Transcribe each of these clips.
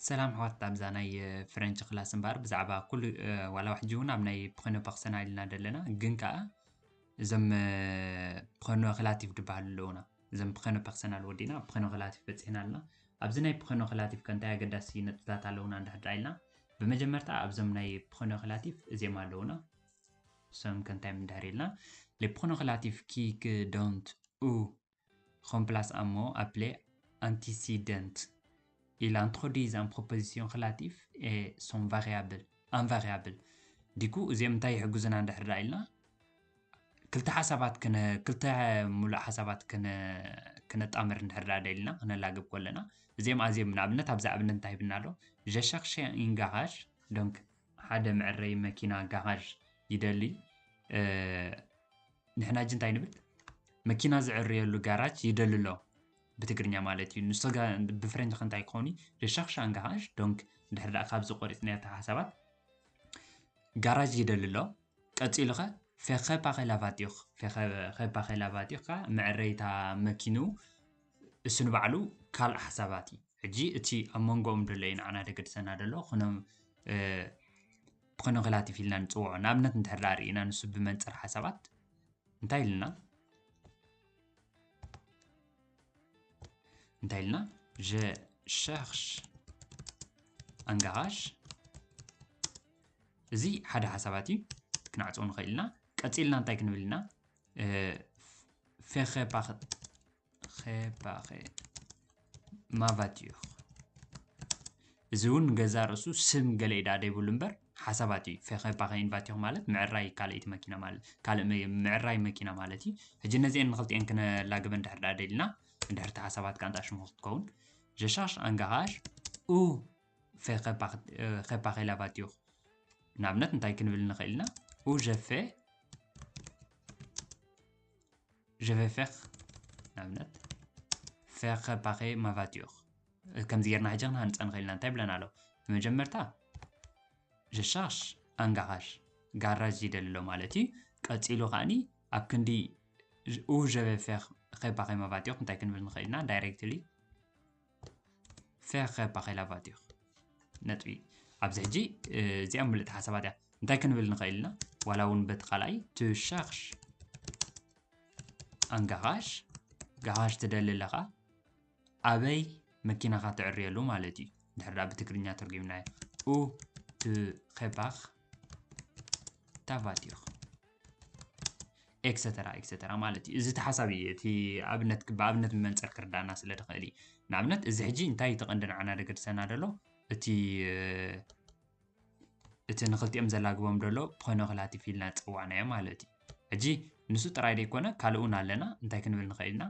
ሰላም ኣሕዋት፣ ኣብዛ ናይ ፍረንች ክላስ እምበኣር ብዛዕባ ኩሉ ዋላ ሕጂ እውን ኣብ ናይ ፕኾኖ ፐርሰናል ኢልና ዘለና፣ ግን ከኣ እዞም ፕኾኖ ክላቲፍ ዝበሃሉ ኣለውና። እዞም ፕኾኖ ፐርሰናል ወዲና ፕኾኖ ክላቲፍ በፂሕና ኣለና። ኣብዚ ናይ ፕኾኖ ክላቲፍ ከ እንታይ ኣገዳሲ ነጥብታት ኣለውና እንድሕር ደኣ ኢልና፣ ብመጀመርታ ኣብዞም ናይ ፕኾኖ ክላቲፍ እዚኦም ኣለውና። እሶም ከ እንታይ እንድሕር ኢልና፣ les pronoms relatifs qui donnent ou remplacent un mot appelé antécédent. Il introduit une préposition relative et son variable, un variable. ዲኩ እዚኦም እንታይ ይሕግዙና እንድሕር ደኣ ኢልና፣ ክልተ ሓሳባት ክነ ክልተ ሙሉእ ሓሳባት ክነ ክነጣምር እንድሕር ደኣ ደሊና ክነላግብ ከለና፣ እዚኦም ኣዝዮም ንኣብነት ኣብዚ ኣብነት እንታይ ሂብና ኣሎ? Je cherche un garage። Donc ሓደ መዐረይ መኪና ጋራዥ ይደሊ። ንሕና ሕጂ እንታይ ንብል? መኪና ዝዕረየሉ ጋራጅ ይደሊ ኣሎ ብትግርኛ ማለት እዩ። ንሱ ብፍሬንች እንታይ ክኸውን እዩ? Je cherche un garage። Donc ድሕሪ ደኣ ካብዚ ቆሪፅና እታ ሓሳባት ጋራጅ ይደሊ ኣሎ። ቀፂሉ ኸ faire réparer la voiture። Faire réparer la voiture ከዓ መዕረይታ መኪኑ እሱ ንባዕሉ ካልእ ሓሳባት እዩ። ሕጂ እቲ ኣብ መንጎኦም ዘሎ እዩ ንዓና ደገድሰና ዘሎ። ኩኖም ፕኾኖ ክላቲፍ ኢልና ንፅውዖ። ንኣብነት እንድሕር ደኣ ርኢና ንሱ ብመንፅር ሓሳባት እንታይ ኢልና እንታይ ኢልና? Je cherche un garage። እዚ ሓደ ሓሳባት እዩ፣ ክነዕፅዎ ንኽእል ኢና። ቀፂልና እንታይ ክንብል ኢና? Faire réparer ma voiture። እዚ እውን ገዛ ርእሱ ስም ገለ ኢዳ ደይብሉ እምበር ሓሳባት እዩ። Faire réparer une voiture ማለት ምዕራይ ካልኣይቲ መኪና ማለት ካልእ ምዕራይ መኪና ማለት እዩ። ሕጂ ነዚአን ንክልቲአን ክነላግበ እንድሕር ደኣ ደሊና እንድሕር እቲ ሓሳባት ከኣ እንታይ ሽሙ ክትከውን? Je cherche un garage ou faire réparer la voiture። ንኣብነት እንታይ ክንብል ንኽእል ኢና? Ou je fais je vais faire ንኣብነት faire réparer ma voiture። ከምዚ ጌርና ሕጂ ክንሃንፃ ንኽእል ኢና። እንታይ ብለና ኣሎ? ብመጀመርታ je cherche un garage፣ ጋራጅ ይደሊ ኣሎ ማለት እዩ። ቀፂሉ ከዓኒ ኣብ ክንዲ ou je vais faire réparer ma voiture እንታይ ክንብል ንኽእል ኢና? Directly faire réparer la voiture። ነጥቢ። ኣብዚ ሕጂ እዚኣ ምልእቲ ሓሳባት እያ። እንታይ ክንብል ንኽእል ኢና? ዋላ እውን በቲ ካልኣይ tu cherches un garage፣ ጋራጅ ትደሊ ኣለኻ፣ ኣበይ መኪናኻ ትዕርየሉ ማለት እዩ። ድሕር ደኣ ብትግርኛ ተርጉምናዮ። Où tu répares ta voiture። ኤክሰተራ ኤክሰተራ ማለት እዩ። እዚ ተሓሳቢ እዩ። እቲ ኣብነት ብኣብነት ብመንፅር ክርዳእና ስለ ድኽእል እዩ። ንኣብነት እዚ ሕጂ እንታይ እቲ ቀንዲ ንዓና ደገድሰና ደሎ እቲ እቲ ንክልቲኦም ዘላግቦም ደሎ ፕኾኖ ክላቲፍ ኢልና ዝፀዋዕናዮ ማለት እዩ። ሕጂ ንሱ ጥራይ ደይኮነ ካልእ እውን ኣለና። እንታይ ክንብል ንኽእል ኢና?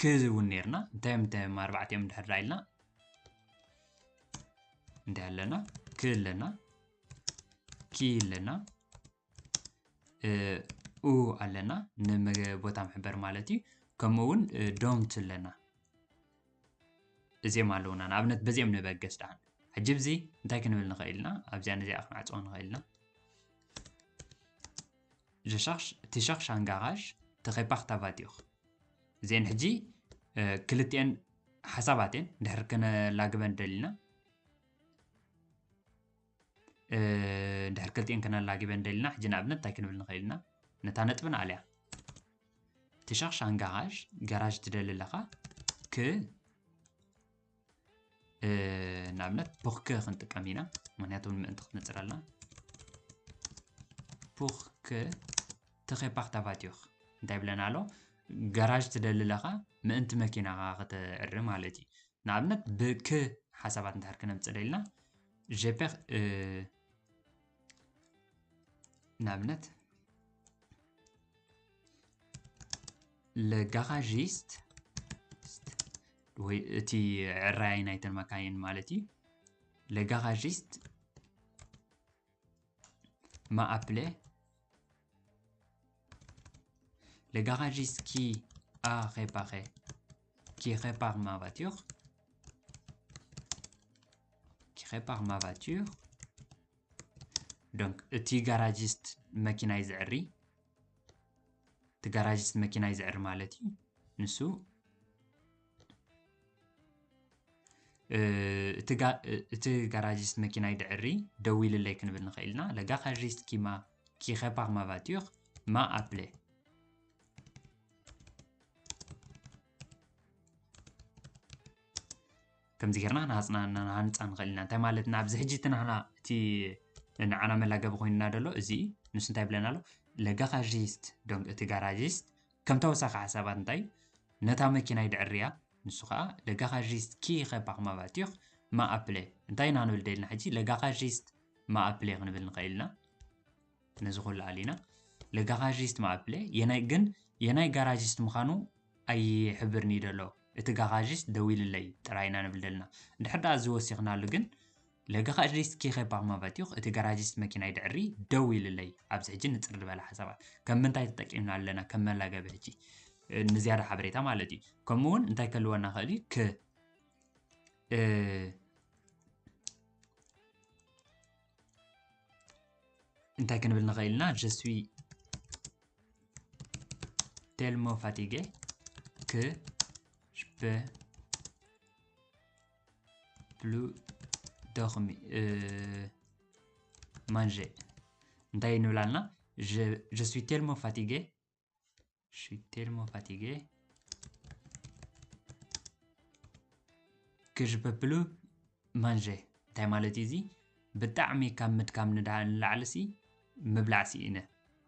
ክ እውን ነርና። እንታይ እዮም እቶም ኣርባዕቲኦም ድሕር ኢልና እንታይ ኣለና? ክ ኣለና፣ ኪ ኣለና፣ ኡ ኣለና ንቦታ መሕበር ማለት እዩ። ከምኡ እውን ዶንት ኣለና። እዚኦም ኣለውና። ንኣብነት በዚኦም ንበገስ ደሓን። ሕጂ ብዚ እንታይ ክንብል ንኽእል ኢና? ኣብዚኣ ነዚኣ ክንዓፅዋ ንኽእል ኢና። Je cherche፣ tu cherches un garage፣ tu répares ta voiture። እዚአን ሕጂ ክልቲአን ሓሳባት እየን። ድሕር ክነላግበን ደሊና ድሕር ክልቲአን ክነላግበን ደሊና ሕጂ ንኣብነት እንታይ ክንብል ንኽእል ኢና? ነታ ነጥቢ ንኣልያ። Tu cherches un garage፣ ጋራጅ ትደሊ ኣለኻ። ክ ንኣብነት pour que ክንጥቀም ኢና፣ ምክንያቱ ንምእንቲ ክትነፅር ኣለና። Pour que tu répares ta voiture እንታይ ብለና ኣሎ? ጋራጅ ትደሊ ኣለኻ ምእንቲ መኪናኻ ክትዕሪ ማለት እዩ። ንኣብነት ብክ ሓሳባት እንድሕር ክነምፅእ ደሊና je perds ንኣብነት le garagiste ወይ እቲ ዕራይ ናይተን መካይን ማለት እዩ። Le garagiste m'a appelé le garagiste qui a réparé, qui répare ma voiture, qui répare ma voiture. Donc እቲ ጋራጂስት መኪናይ ዝዕሪ፣ እቲ ጋራጂስት መኪናይ ዝዕሪ ማለት እዩ። ንሱ እቲ ጋራጂስት መኪናይ ድዕሪ ደው ኢልለይ ክንብል ንኽእል ኢና። Le garagiste qui m'a qui répare ma voiture m'a appelé። ከምዚ ጌርና ንሃንፃ ንኽእል ኢና። እንታይ ማለት ኢና? ኣብዚ ሕጂ እቲ ናህና እቲ ንዓና መላገቢ ኮይንና ደሎ እዚ ንሱ እንታይ ይብለና ኣሎ? Le garagiste፣ donc እቲ ጋራጂስት ከም ተወሳኺ ሓሳባት እንታይ ነታ መኪና ይድዕርያ። ንሱ ከዓ le garagiste qui répare ma voiture m'a appelé። እንታይ ኢና ንብል ደልና ሕጂ? Le garagiste m'a appelé ክንብል ንኽእል ኢና። ነዚ ኩሉ ኣሊና le garagiste m'a appelé የናይ ግን የናይ ጋራጂስት ምዃኑ ኣይሕብርኒ ደሎ። እቲ ጋራጂስት ደው ኢልለይ ጥራይ ኢና ንብል ደልና። እንድሕር ደኣ እዚ ወሲኽናሉ ግን le garagiste qui répare ma voiture፣ እቲ ጋራጂስት መኪናይ ድዕሪ ደው ኢልለይ። ኣብዚ ሕጂ ንፅር ዝበለ ሓሳባት ከም ምንታይ ተጠቂምና ኣለና ከም መላገቢ ሕጂ ንዝያዳ ሓበሬታ ማለት እዩ። ከምኡ እውን እንታይ ከልወና ኽእል እዩ? ክ እንታይ ክንብል ንኽእል ኢና? Je suis tellement fatigué que je peux plus dormir, euh, manger። እንታይ ንብል ኣለና? Je, je suis tellement fatigué, je suis tellement fatigué que je peux plus manger። እንታይ ማለት እዩ እዚ? ብጣዕሚ ካብ ምድካም ንዳ- ንላዕሊ ሲ ምብላዕ ስኢነ።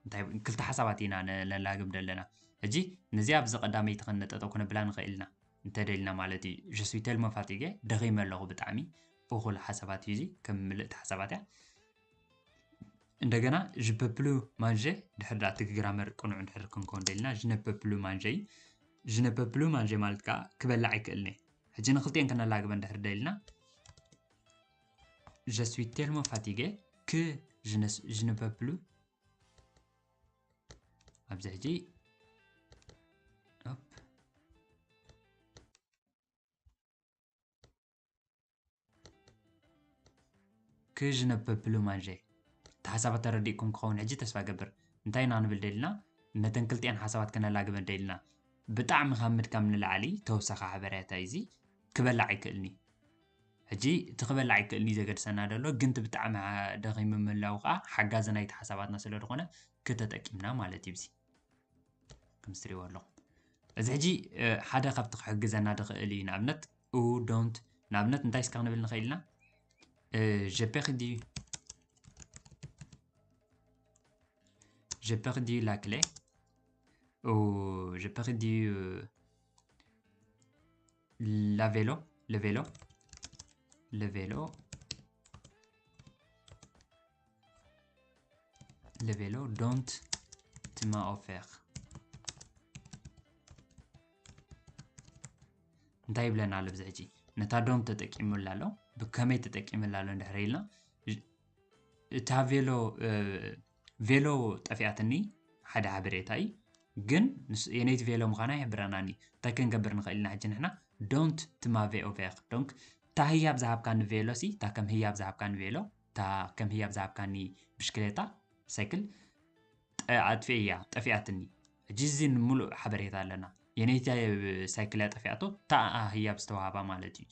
እንታይ ክልተ ሓሳባት ኢና ነ- ነላግብ ዘለና። ሕጂ ነዚኣ ኣብዚ ቀዳመይቲ ከነጠጠው ክነብላ ንኽእል ኢና እንተደልና ማለት እዩ። Je suis tellement fatigué፣ ደኺመ ኣለኹ ብጣዕሚ። እኹል ሓሳባት እዩ እዚ፣ ከም ምልእቲ ሓሳባት እያ። እንደገና je peux plus manger ድሕር ዳ እቲ ግራመር ቅኑዕ እንድሕር ክንከውን ደልና je ne peux plus manger እዩ። Je ne peux plus manger ማለት ከዓ ክበላዕ ኣይክእልን እየ። ሕጂ ንክልቲኤን ከነላግበን ድሕር ደልና je suis tellement fatigué que je ne, je ne peux plus ኣብዚ ሕጂ ኦፕ que je ne peux plus manger። እቲ ሓሳባት ተረዲእኩም ክኸውን ሕጂ ተስፋ ገብር። እንታይ ኢና ክንብል ደሊና? ነተን ክልቲኣን ሓሳባት ከነላግበን ደሊና። ብጣዕሚ ካብ ምድካም ንላዕሊ ተወሳኺ ሓበሬታ እዩ እዚ። ክበላዕ ኣይክእልኒ። ሕጂ እቲ ክበላዕ ኣይክእልኒ ዘገድሰና ደሎ ግን እቲ ብጣዕሚ ደኺሙ ምህላው ከዓ ሓጋዚ ናይቲ ሓሳባትና ስለ ዝኾነ ክተጠቂምና ማለት እዩ። እዚ ከም እትሪእዎ ኣለኹም። እዚ ሕጂ ሓደ ካብቲ ክሕግዘና ዝኽእል እዩ። ንኣብነት ኡ ዶንት ንኣብነት እንታይ እስካ ክንብል ንኽእል ኢና? J'ai perdu j'ai perdu la clé ou j'ai perdu la vélo le vélo le vélo le vélo dont tu m'as offert እንታይ ይብለና ኣሎ ብዚ ሕጂ ነታ ዶንት ተጠቂሙላ ኣሎ ብከመይ ተጠቂሙላ ኣሎ እንድሕር ኢልና እታ ቬሎ ቬሎ ጠፊኣትኒ ሓደ ሓበሬታ እዩ ግን የነይቲ ቬሎ ምዃና ይሕብረናኒ እንታይ ክንገብር ንኽእል ኢና ሕጂ ንሕና ዶንት ትማቬ ኦቬር donc እታ ህያብ ዝሃብካኒ ቬሎ ሲ እታ ከም ህያብ ዝሃብካኒ ቬሎ እታ ከም ህያብ ዝሃብካኒ ብሽክሌታ ሳይክል ኣጥፊኤያ ጠፊኣትኒ ሕጂ እዚ ንምሉእ ሓበሬታ ኣለና የነይቲ ሳይክል እያ ጠፊኣቶ እታ ህያብ ዝተዋሃባ ማለት እዩ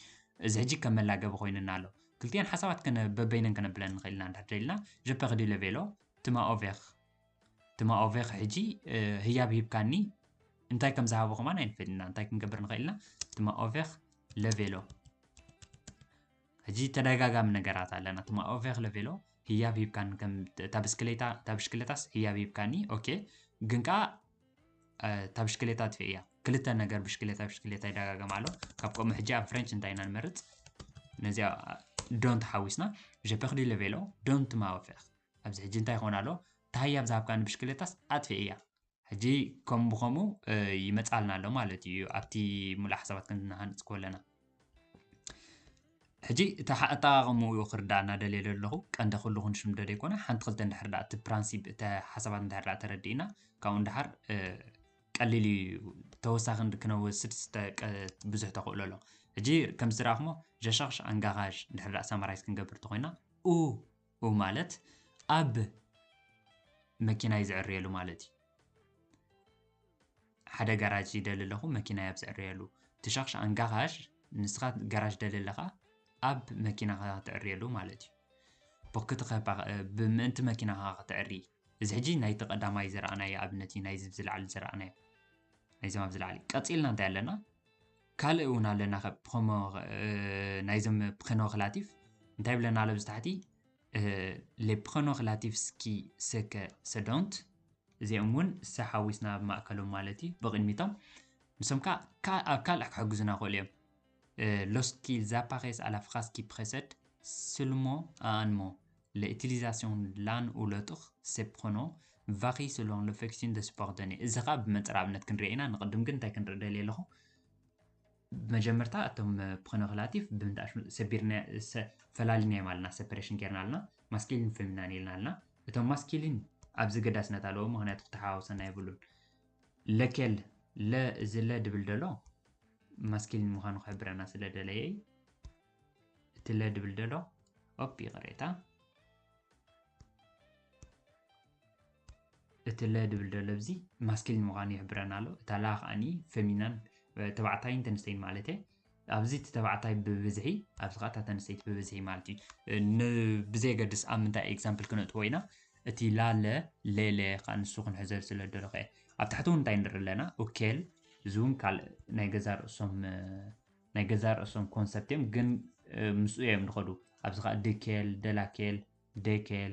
እዚ ሕጂ ከም መላገቢ ኮይንና ኣሎ ክልቲኤን ሓሳባት በበይነን ከነብለን ንኽእል ኢና እንድሕር ደሊና je perdu le vélo tu m'as offert tu m'as offert ሕጂ ህያብ ሂብካኒ እንታይ ከም ዝሃቦ ከማን ኣይንፈልጥና እንታይ ክንገብር ንኽእል ኢና tu m'as offert le vélo ሕጂ ተደጋጋሚ ነገራት ኣለና tu m'as offert le vélo ህያብ ሂብካኒ እታ ብሽክሌታስ ህያብ ሂብካኒ ኦኬ ግን ከዓ እታ ብሽክሌታ ኣጥፊኤያ ክልተ ነገር ብሽክሌታ ብሽክሌታ ይደጋገም ኣሎ ካብ ከምኡ ሕጂ ኣብ ፍሬንች እንታይ ኢና ንመርፅ ነዚኣ ዶንት ሓዊስና je perdu le vélo dont tu m'as offert ኣብዚ ሕጂ እንታይ ይኸውን ኣሎ እታ ህያብ ዝሃብካኒ ብሽክሌታስ ኣጥፊኤያ ሕጂ ከም ብኸምኡ ይመፃልና ኣሎ ማለት እዩ ኣብቲ ሙሉእ ሓሳባት ክንሃንፅ ከለና ሕጂ እቲ ኣጠቃቀምኡ ክርዳእና ደልየ ዘለኹ ቀንዲ ኩሉ ክንሽምዶ ዘይኮነ ሓንቲ ክልተ እንድሕር ዳ እቲ ፕራንሲፕ እቲ ሓሳባት እንድሕር ዳ ተረዲእና ካብኡ እንድሓር ቀሊል እዩ ተወሳኺ ክንወስድ ብዙሕ ተኽእሎ ኣሎ ሕጂ ከም ዝረኣኹሞ ጀሻክሽ ኣንጋኻሽ እንድሕር ዳ ሳማራይዝ ክንገብር ተኮይና ኡ ኡ ማለት ኣብ መኪና እዩ ዝዕርየሉ ማለት እዩ ሓደ ጋራጅ ይደሊ ኣለኹ መኪና እያ ዝዕረየሉ ትሻክሽ ኣንጋኻሽ ንስኻ ጋራጅ ደሊ ኣለኻ ኣብ መኪናኻ ክትዕርየሉ ማለት እዩ። ብክትኸ ብምእንቲ መኪናኻ ክትዕሪ። እዚ ሕጂ ናይቲ ቀዳማይ ዝረኣናዮ ኣብነት እዩ፣ ናይዚ ኣብዚ ላዕሊ ዝረኣናዮ፣ ናይዞም ኣብዚ ላዕሊ። ቀፂልና እንታይ ኣለና? ካልእ እውን ኣለና፣ ከ ፕሮሞ ናይዞም ፕኖክላቲፍ እንታይ ብለና ኣሎ ኣብዚ ታሕቲ? Les pronoclatifs qui se que se dont፣ እዚኦም እውን ሰሓዊስና ኣብ ማእከሎም ማለት እዩ፣ ብቕድሚቶም። ንሶም ከዓ ኣብ ካልእ ክሕግዙና ክእሉ እዮም። Lorsqu'ils apparaissent à la phrase qui précède, seulement à un mot, l'utilisation de l'un ou l'autre, ces pronoms varie selon le focus de subordonné. እዚ ከዓ ብመንፅር ኣብነት ክንሪኦ ኢና። ንቕድም ግን እንታይ ክንርኢ ደልየ ኣለኹ? መጀመርታ እቶም ፕኖክላቲፍ ብምንታይ ሰቢርና ፈላሊናዮም ኣለና፣ ሰፐሬሽን ጌርና ኣለና። ማስኪሊን ፌሚናን ኢልና ኣለና። እቶም ማስኪሊን ኣብዚ ገዳስነት ኣለዎ፣ ምክንያቱ ክተሓዋውሰና የብሉን። ለኬል፣ ለ፣ እዚ ለ ድብል ደሎ ማስኪሊን ምዃኑ ክሕብረና ስለ ደለየ እዩ። እቲ ለ ድብል ደሎ፣ ኦፕ፣ ይቕሬታ፣ እቲ ለ ድብል ደሎ ኣብዚ ማስኪሊን ምዃኑ ይሕብረና ኣሎ። እታ ላ ከዓኒ ፌሚናን፣ ተባዕታይን ተንስተይን ማለት እየ። ኣብዚ እቲ ተባዕታይ ብብዝሒ፣ ኣብዚ ከዓ እታ ተንስተይቲ ብብዝሒ ማለት እዩ። ብዘየገድስ ኣብ ምንታይ ኤግዛምፕል ክነእትዎ ኢና፣ እቲ ላለ ሌለ ከዓ ንሱ ክንሕዘል ስለ ደለኹ እየ። ኣብ ታሕቲ እውን እንታይ ንርኢ ኣለና? ኡኬል፣ እዚ እውን ካልእ ናይ ገዛ ርእሶም ናይ ገዛ ርእሶም ኮንሰፕት እዮም፣ ግን ምስኡ እዮም ዝኸዱ። ኣብዚ ከዓ ድኬል፣ ደላኬል፣ ዴኬል፣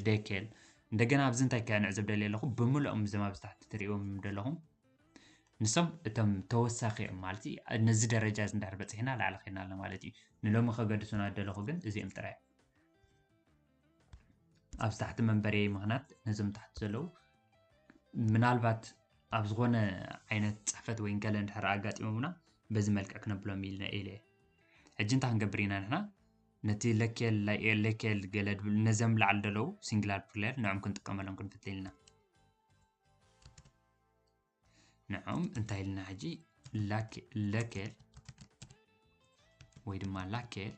ዴኬል። እንደገና ኣብዚ እንታይ ከንዕዘብ ደልየ ኣለኹ? ብምልኦም እዞም ኣብዚ ታሕቲ ትሪእዎም ዘለኹም ንሶም እቶም ተወሳኺ እዮም ማለት እዩ። ነዚ ደረጃ እዚ እንድሕር በፂሕና ላዕሊ ኸይድና ኣሎ ማለት እዩ። ንሎሚ ከገድሱና ደለኹ ግን እዚኦም ጥራይ እዮም። ኣብዚ ታሕቲ መንበሪ ምኽናት ነዞም ታሕቲ ዘለዉ ምናልባት ኣብ ዝኾነ ዓይነት ፅሕፈት ወይ ገለ እንድሕር ኣጋጢሞምና በዚ መልክዕ ክነብሎም ኢልና ኢለ እየ። ሕጂ እንታይ ክንገብር ኢና ንሕና? ነቲ ለኬል፣ ላይኤል፣ ለኬል ገለ ድብል ነዘም ላዕሊ ዘለዉ ሲንግላር ፕሌር ንዕም ክንጥቀመሎም ክንፍትን ኢልና። ንዕም እንታይ ኢልና ሕጂ ለኬል ወይ ድማ ላኬል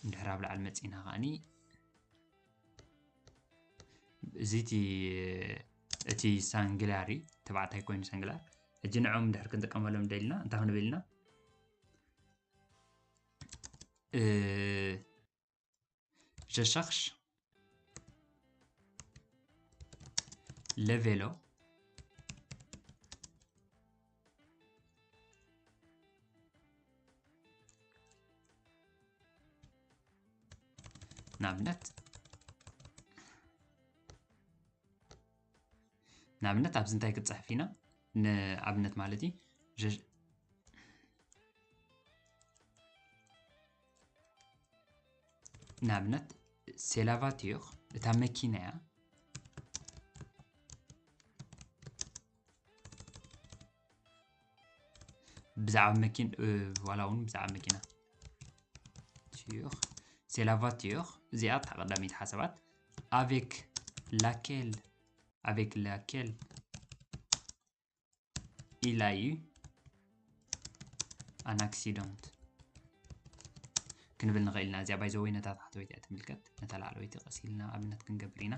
እንድሕር ኣብ ላዕሊ መፂና ከዓኒ እዚ እቲ ሳንግላሪ ተባዕታይ ኮይኑ ሳንግላር ሕጂ ንዕም እንድሕር ክንጥቀመሎም ደሊና እንታይ ክንብል ኢና? Je cherche le vélo. ንኣብነት ንኣብነት ኣብዚ እንታይ ክትፅሕፍ ኢና? ንኣብነት ማለት እዩ ንኣብነት c'est la voiture፣ እታ መኪና እያ። ብዛዕባ መኪን ዋላ እውን ብዛዕባ መኪና c'est la voiture፣ እዚኣ እታ ቀዳመይቲ ሓሳባት avec laquelle avec laquelle il a eu un accident ክንብል ንኽእል ኢና። እዚኣ by the way ነታ ታሕተወይቲ እያ ትምልከት። ነታ ላዕለወይቲ ቀስ ኢልና ኣብነት ክንገብር ኢና።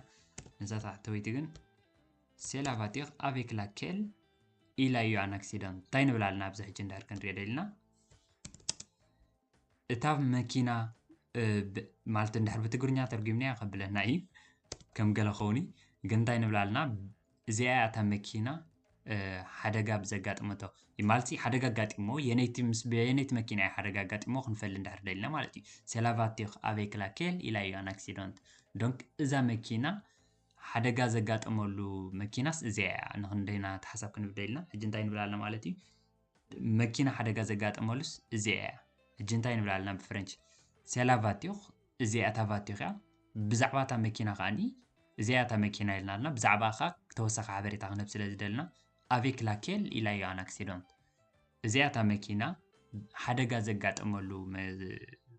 ነዛ ታሕተወይቲ ግን c'est la voiture avec laquelle il a eu un accident እንታይ ንብል ኣለና? ኣብዚ ሕጂ እንድሕር ክንሪኦ ደሊና እታ መኪና ማለት እንድሕር ብትግርኛ ተርጉምናያ ከብለና እዩ ከም ገለ ኸውን እዩ። ግን እንታይ ንብል ኣለና? እዚኣ እያ እታ መኪና ሓደጋ ብዘጋጠመቶ ማለት ሓደጋ ኣጋጢሞ የነይቲ ምስ የነይቲ መኪና እያ ሓደጋ ኣጋጢሞ ክንፈል እንድሕር ደሊና ማለት እዩ። C'est la voiture avec laquelle il a eu un accident። Donc እዛ መኪና ሓደጋ ዘጋጠመሉ መኪናስ እዚኣ እያ። ንክንደይና ተሓሳብ ክንብል ደሊና ሕጂ እንታይ ንብል ኣለና ማለት እዩ? መኪና ሓደጋ ዘጋጠመሉስ እዚኣ እያ። ሕጂ እንታይ ንብል ኣለና ብፍረንች? C'est la voiture፣ እዚኣ እታ ቫቲር እያ። ብዛዕባ እታ መኪና ከዓኒ እዚኣ እታ መኪና ኢልና ኣለና። ብዛዕባ ኸዓ ተወሳኺ ሓበሬታ ክንህብ ስለ ዝደልና avec laquelle il a eu un accident። እዚኣ እታ መኪና ሓደጋ ዘጋጠመሉ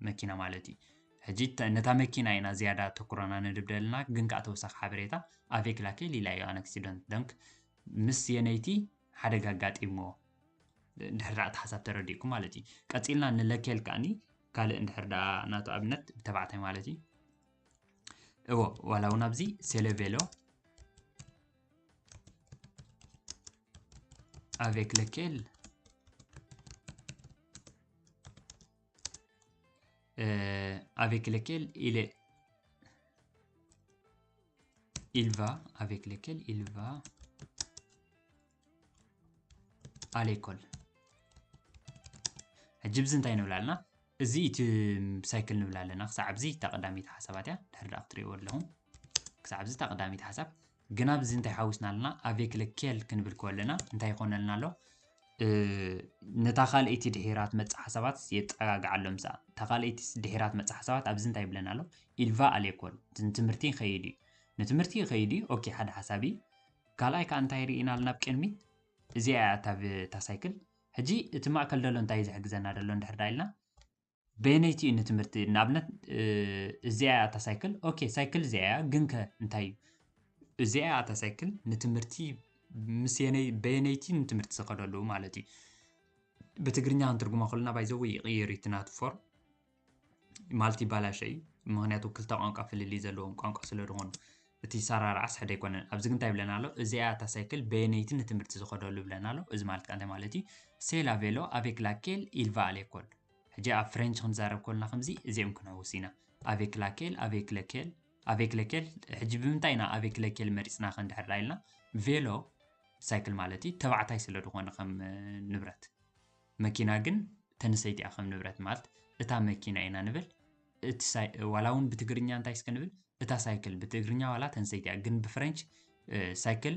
መኪና ማለት እዩ። ሕጂ ነታ መኪና ኢና ዝያዳ ተኩረና ንድብ ደልና፣ ግን ከዓ ተወሳኺ ሓበሬታ avec laquelle il a eu un accident። Donc ምስ የነይቲ ሓደጋ ኣጋጢምዎ። እንድሕር ደኣ እቲ ሓሳብ ተረዲእኩም ማለት እዩ። ቀፂልና ንለኬል ከኣኒ ካልእ እንድሕር ደኣ ናቱ ኣብነት ብተባዕታይ ማለት እዩ። እዎ ዋላ እውን ኣብዚ c'est le vélo avec lequel avec lequel il est il va avec lequel il va à l'école። ሕጂ ብዚ እንታይ ንብል ኣለና? እዚ እቲ ሳይክል ንብል ኣለና። ክሳዕ ኣብዚ እታ ቀዳመይቲ ሓሳባት እያ። ድሕሪ ደኣ ክትርእይዎ ኣለኹም። ክሳዕ ኣብዚ እታ ቀዳመይቲ ሓሳብ። ግን ኣብዚ እንታይ ሓዊስና ኣለና? avec lequel ክንብል ከለና እንታይ ይኾነልና ኣሎ? ነታ ካልኣይቲ ድሒራ ትመጽእ ሓሳባት የጠጋግዓ ኣሎ። ምሳኣ እታ ካልኣይቲ ድሒራ ትመጽእ ሓሳባት ኣብዚ እንታይ ይብለና ኣሎ? il va à l'école፣ ንትምህርቲ ይኸይድ እዩ። ንትምህርቲ ይኸይድ እዩ። ኦኬ፣ ሓደ ሓሳብ እዩ። ካልኣይ ከኣ እንታይ ርኢና ኣለና? ኣብ ቅድሚት እዚኣ እያ እታ ብ-፣ እታ ሳይክል። ሕጂ እቲ ማእከል ዘሎ እንታይ እዩ ዝሕግዘና ዘሎ እንድሕር ደኣ ኢልና? በየነይቲ እዩ ንትምህርቲ፣ ንኣብነት፣ እ፣ እዚኣ እያ እታ ሳይክል። ኦኬ፣ ሳይክል እዚኣ እያ፣ ግን ከ እንታይ እዩ? እዚኣ እያ እታ ሳይክል ንትምህርቲ ምስ የነይ-፣ በየነይቲ ንትምህርቲ ዝኸደሉ ማለት እዩ። ብትግርኛ ክንትርጉሞ ከለና፣ by the way፣ ይቕይር እዩ እቲ ናቱ ፎርም። ማለት ይባላሸ እዩ። ምኽንያቱ ክልተ ቋንቋ ፍልልይ ዘለዎም ቋንቋ ስለ ዝኾኑ፣ እቲ ሰራርዓስ ሕደ ኣይኮነን። ኣብዚ ግን እንታይ ይብለና ኣሎ? እዚኣ እታ ሳይክል በየነይቲ ንትምህርቲ ዝኸደሉ ይብለና ኣሎ። እዚ ማለት ከ እንታይ ማለት እዩ? C'est la vélo avec laquelle il va à l'école። ሕጂ ኣብ ፍሬንች ክንዛረብ ከለና ከምዚ እዚኦም ክንሕውስ ኢና። avec laquelle፣ avec lequel፣ avec lequel። ሕጂ ብምንታይ ኢና avec lequel መሪጽና ከ እንድሕር ደኣ ኢልና? ቬሎ ሳይክል ማለት እዩ፣ ተባዕታይ ስለ ዝኾነ ከም፣ እ፣ ንብረት። መኪና ግን ተንሰይቲ እያ ከም ንብረት፣ ማለት እታ መኪና ኢና ንብል። እቲ ሳይ-፣ ዋላ እውን ብትግርኛ እንታይ እስከ ንብል? እታ ሳይክል ብትግርኛ ዋላ ተንሰይቲ እያ፣ ግን ብፍሬንች፣ እ፣ ሳይክል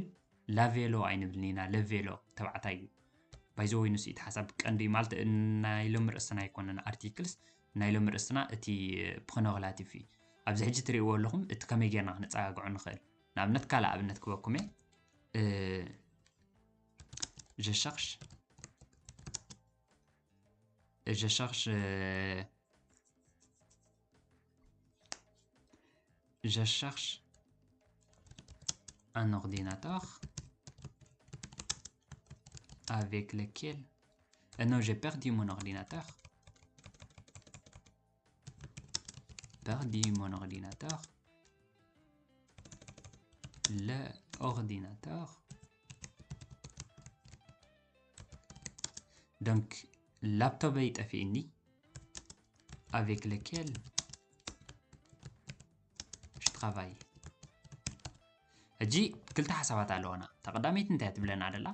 ላቬሎ ኣይንብልን ኢና። ለቬሎ ተባዕታይ እዩ። ባይዘወይ ንሱ እቲ ሓሳብ ቀንዲ ማለት ናይ ሎሚ ርእስና ኣይኮነን፣ ኣርቲክልስ ናይ ሎሚ ርእስና እቲ ፕሮኖክላቲቭ እዩ። ኣብዚ ሕጂ ትርእይዎ ኣለኹም እቲ ከመይ ጌርና ክነጸጋግዖ ንኽእል። ንኣብነት ካልእ ኣብነት ክበኩም እየ። እ፣ je cherche je cherche, euh, je cherche un ordinateur avec lequel, euh, non, j'ai perdu mon ordinateur. Perdu mon ordinateur. L'ordinateur. Donc, laptop est fini avec lequel je travaille. ሕጂ ክልተ ሓሳባት ኣለዋና። እታ ቀዳመይቲ እንታይ ትብለና ደላ?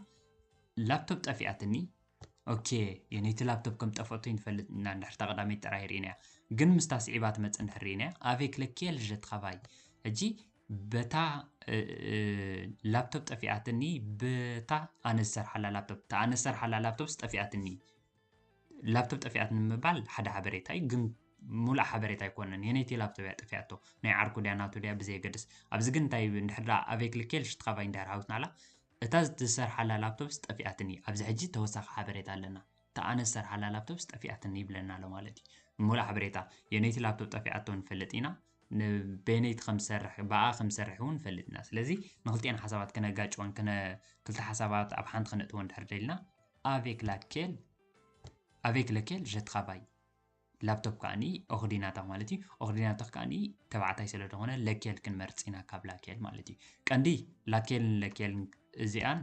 ላፕቶፕ ጠፊኣትኒ። ኦኬ፣ የነይቲ ላፕቶፕ ከም ጠፈቶ ይንፈልጥ ኢና እንድሕር እታ ቀዳመይቲ ጥራይ ርኢናያ። ግን ምስታ ስዒባ ትመጽእ እንድሕር ርኢናያ፣ avec lequel je travaille። ሕጂ በታ፣ እ፣ እ፣ ላፕቶፕ ጠፊኣትኒ፣ በታ ኣነ ዝሰርሓላ ላፕቶፕ፣ እታ ኣነ ዝሰርሓላ ላፕቶፕስ ጠፊኣትኒ። ላፕቶፕ ጠፊኣትኒ ምባል ሓደ ሓበሬታ እዩ፣ ግን ሙሉእ ሓበሬታ ኣይኮነን። የነይቲ ላፕቶፕ እያ ጠፊኣቶ፣ ናይ ዓርኩ ድያ ናቱ ድያ ብዘየገድስ። ኣብዚ ግን እንታይ እንድሕር ደኣ avec lequel je travaille እንድሕር ሃዊስናላ፣ እታ ዝሰርሓላ ላፕቶፕስ ጠፊኣትኒ፣ ኣብዚ ሕጂ ተወሳኺ ሓበሬታ ኣለና። እታ ኣነ ዝሰርሓላ ላፕቶፕስ ጠፊኣትኒ ይብለና ኣሎ ማለት እዩ። ሙሉእ ሓበሬታ፣ የነይቲ ላፕቶፕ ጠፊኣቶ ንፈልጥ ኢና፣ ን-፣ በየነይቲ ከም ዝሰርሕ፣ ብኣ ከም ዝሰርሕ እውን ንፈልጥ ኢና። ስለዚ ንክልቲኤን ሓሳባት ክነጋጭወን፣ ክነ-፣ ክልተ ሓሳባት ኣብ ሓንቲ ክነእትወን እንድሕር ደሊና፣ avec laquelle፣ avec lequel je travaille። ላፕቶፕ ከኣኒ ኦርዲናተር ማለት እዩ። ኦርዲናተር ከኣኒ ተባዕታይ ስለ ዝኾነ ለኬል ክንመርጽ ኢና ካብ ላኬል ማለት እዩ። ቀንዲ ላኬልን ለኬልን እዚኣን፣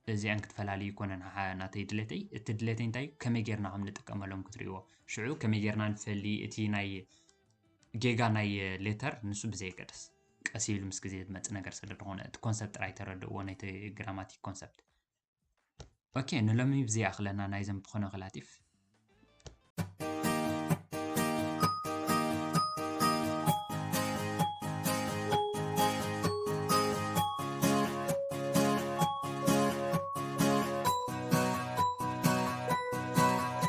እዚኣን ክትፈላልዩ ይኮነን ሓ-፣ ናተይ ድሌተይ። እቲ ድሌተይ እንታይ እዩ? ከመይ ጌርና ከም ንጥቀመሎም ክትርእይዎ። ሽዑ ከመይ ጌርና ንፈሊ እቲ ናይ ጌጋ ናይ ሌተር ንሱ ብዘየገድስ። ቀስ ኢሉ ምስ ግዜ ዝመጽእ ነገር ስለ ዝኾነ እቲ ኮንሰፕት ጥራይ ተረድእዎ፣ ናይቲ ግራማቲክ ኮንሰፕት። ኦኬ፣ ንሎሚ ብዚ ይኣኽለና ናይዘን ፕኾነ ክላቲፍ።